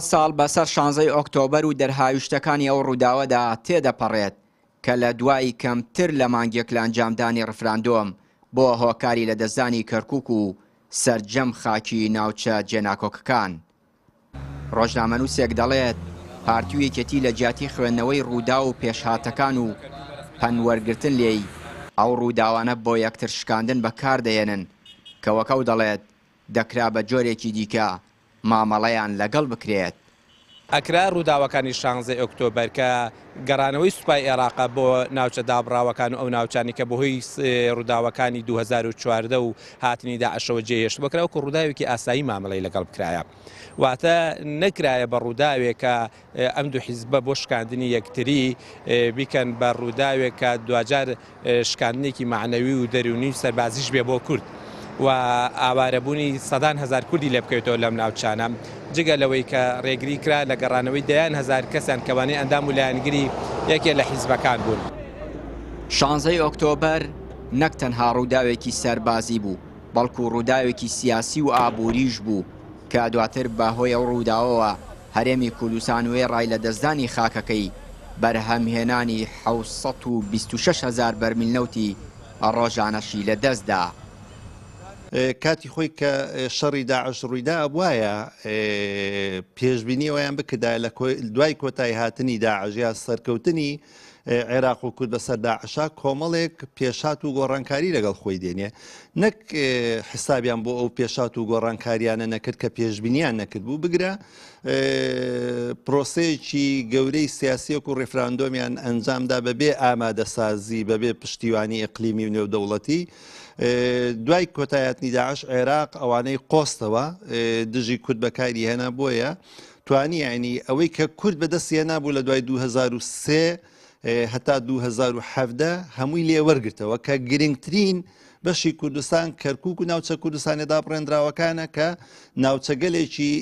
ساڵ بەسەر شانزەی ئۆکتۆبەر و دەرهاویشتەکانی ئەو ڕووداوەدا تێدەپەڕێت کە لە دوای کەمتر لە مانگێک لە ئەنجامدانی ڕفراندۆم بۆ هۆکاری لەدەستدانی کەرکوک و سەرجەم خاکی ناوچە جێناکۆکەکان. ڕۆژنامەنووسێک دەڵێت، پارتی و یەکێتی لە جیاتی خوێندنەوەی ڕووداو و پێشهاتەکان و پەند وەرگرتن لێی، ئەو ڕووداوانە بۆ یەکتر شکاندن بەکاردەهێنن، کە وەک ئەو دەڵێت، دەکرا بە جۆرێکی دیکە مامەڵەیان لەگەڵ بکرێت. ئەکرا ڕووداوەکانی شانزەی ئۆکتۆبەر کە گەڕانەوەی سوپای ئێراقە بۆ ناوچە دابڕاوەکان و ئەو ناوچانەی کە بەهۆی ڕووداوەکانی 2014 و هاتنی داعشەوە جێهێشتبوو ئەکرا وەکو ڕووداوێکی ئاسایی مامەڵەی لەگەڵ بکرایە واتە نەکرایە بە ڕووداوێک کە ئەم دوو حیزبە بۆ شکاندنی یەکتری بیکەن بە ڕووداوێک کە دواجار شکاندنێکی مەعنەوی و دەروونی و سەربازیش بێ بۆ کورد و ئاوارەبوونی سەدان هەزار کوردی لێ بکەوێتەوە لەم ناوچانە، جگە لەوەی کە ڕێگری کرا لە گەڕانەوەی دەیان هەزار کەسیان کەوانەی ئەندام و لایەنگری یەکێ لە حیزبەکان بوون. شانزەی ئۆکتۆبەر نەک تەنها ڕووداوێکی سەربازی بوو، بەڵکو ڕووداوێکی سیاسی و ئابووریش بوو کە دواتر بە هۆی ئەو ڕووداوەوە هەرێمی کوردستان وێڕای لەدەستدانی خاکەکەی، بەرهەمهێنانی 726 هەزار بەرمیل نەوتی ڕۆژانەشی لەدەستدا. کاتی خۆی کە شەڕی داعش ڕوویدا ئەبوایە پێشبینی ئەویان بکردایە لە دوای کۆتایی هاتنی داعش یا سەرکەوتنی عێراق و کورد بەسەر داعشا کۆمەڵێک پێشات و گۆڕانکاری لەگەڵ خۆی دێنێ نەک حسابیان بۆ ئەو پێشات و گۆڕانکاریانە نەکرد کە پێشبینیان نەکرد بوو بگرە پرۆسەیەکی گەورەی سیاسیەک و ڕێفراندۆمیان ئەنجامدا بەبێ ئامادەسازی بەبێ پشتیوانی ئەقلیمی و نێودەوڵەتی دوای کۆتایاتنی داعش عێراق ئەوانەی قۆستەوە دژی کورد بەکاری هێنا بۆیە توانی یعنی ئەوەی کە کورد بەدەستی هێنابوو لە دوای 2003 هەتا 2017 هەمووی لێ وەرگرتەوە کە گرنگترین بەشی کوردستان کەرکک و ناوچە کوردستانە دابڕێنراوەکانە کە ناوچەگەلێکی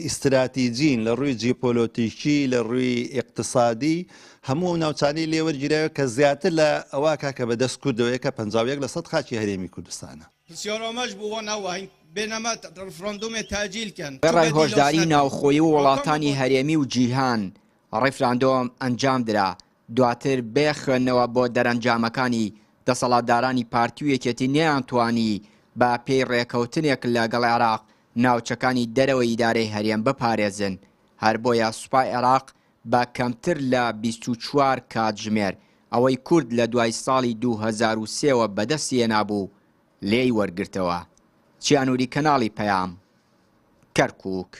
ئیستراتیجین لە ڕووی جیپۆلۆتیکی لە ڕووی ئیقتسادی هەموو ئەو ناوچانەی لێوەرگیراوە کە زیاتر لە ئەوە کاکە بەدەست کوردەوەیە کە 51 لە سەد خاکی هەرێمی کوردستانە. وێڕای هۆشداریی ناوخۆیی و وڵاتانی هەرێمی و جیهان، ڕیفراندۆم ئەنجامدرا، دواتر بێ خوێندنەوە بۆ دەرەنجامەکانی، دەسەڵاتدارانی پارتی و یەکێتی نەیانتوانی بە پێی ڕێکەوتنێک لە گەڵ عێراق ناوچەکانی دەرەوەی ئیدارەی هەرێم بپارێزن، هەر بۆیە سوپای عێراق بە کەمتر لە 24 کاتژمێر ئەوەی کورد لە دوای ساڵی 2003 وە بەدەستی هێنابوو لێی وەرگرتەوە. چیانوری کەناڵی پەیام، کەرکوک.